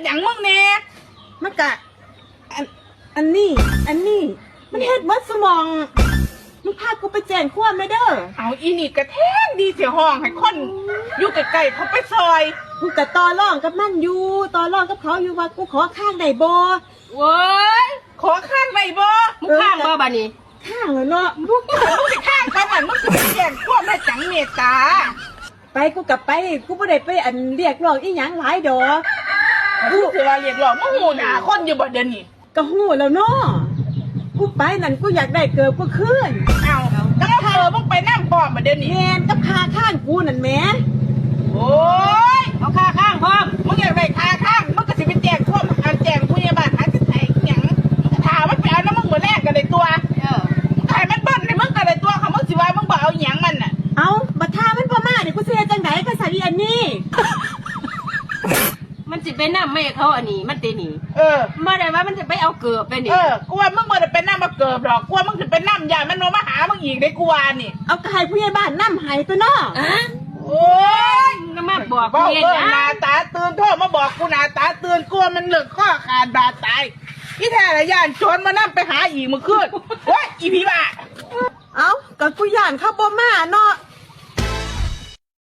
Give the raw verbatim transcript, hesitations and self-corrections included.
หยังมึงแน่ มันกะ อัน อันนี้ อันนี้ มันเฮ็ดหมดสมอง มึงพากูไปแจ้งความแหน่เด้อ เอาอีนี่กะแทนดีเสียห้องให้คนอยู่ใกล้ๆเขาไปซอย กูกะต่อรองกับมันอยู่ ต่อรองกับเขาอยู่ว่ากูขอค้างได้บ่ โว้ย ขอค้างได้บ่ มึงค้างบ่บัดนี้ ค้างแล้วเนาะ มึงสิค้างปานนั้น มึงสิไปแจ้งความแม่จังเมตตา ไปกูกะไป กูบ่ได้ไปอันเรียกร้องอีหยังหลายดอก กูสิว่าเรียกร้อง มึงฮู้หน้าคนอยู่บ่เดี๋ยวนี้ ก็ฮู้แล้วเนาะ กูไปนั่นกูอยากได้เกิบกูคืน เอ้า แล้วเอาเกิบมึงไปนำพร้อมบ่เดี๋ยวนี้ แม่น กับค่าค้างกูนั่นแหม โอ้ย เอาค่าค้างพร้อม มึงอยากได้ค่าค้าง มึงก็สิไปแจ้งความ อันแจ้งผู้ใหญ่บ้านหาสิไถอิหยัง ถ้ามันไปเอานำมึงมื้อแรกก็ได้ตัว เออ มึงก็ให้มันเบิ่นให้มึงก็ได้ตัว คันมึงสิว่ามึงบ่เอาอิหยังมันน่ะ เอ้า บัดถ้ามันบ่มานี่กูสิเฮ็ดจั่งใด๋ กะซั่นอีอันนี้ มันสิไปนำแม่เขาอันนี้ มันตินี่ เออ บ่ได้ว่ามันสิไปเอาเกิบไปนี่ เออ กูว่ามึงบ่ได้ไปนำเอาเกิบดอก กูว่ามึงสิไปนำ ย้านมันบ่มาหามึงอีกเด้ กูว่านี่ เอากะให้ผู้ใหญ่บ้านนำให้ตัวนอ อะ โอ้ย มึงก็มาบอก เว้า เพิ่น เบิ่ง นะ หน้าตาตื่น โทรมาบอกกูหน้าตาตื่น กูว่ามันเลิกคอขาดบาดตาย อีแท้ละย้านโจรมานำไปหาอีกมื้อคืน โอ้ย อีผีบ้า เอ้า ก็กูย้านเขาบ่มาเนาะ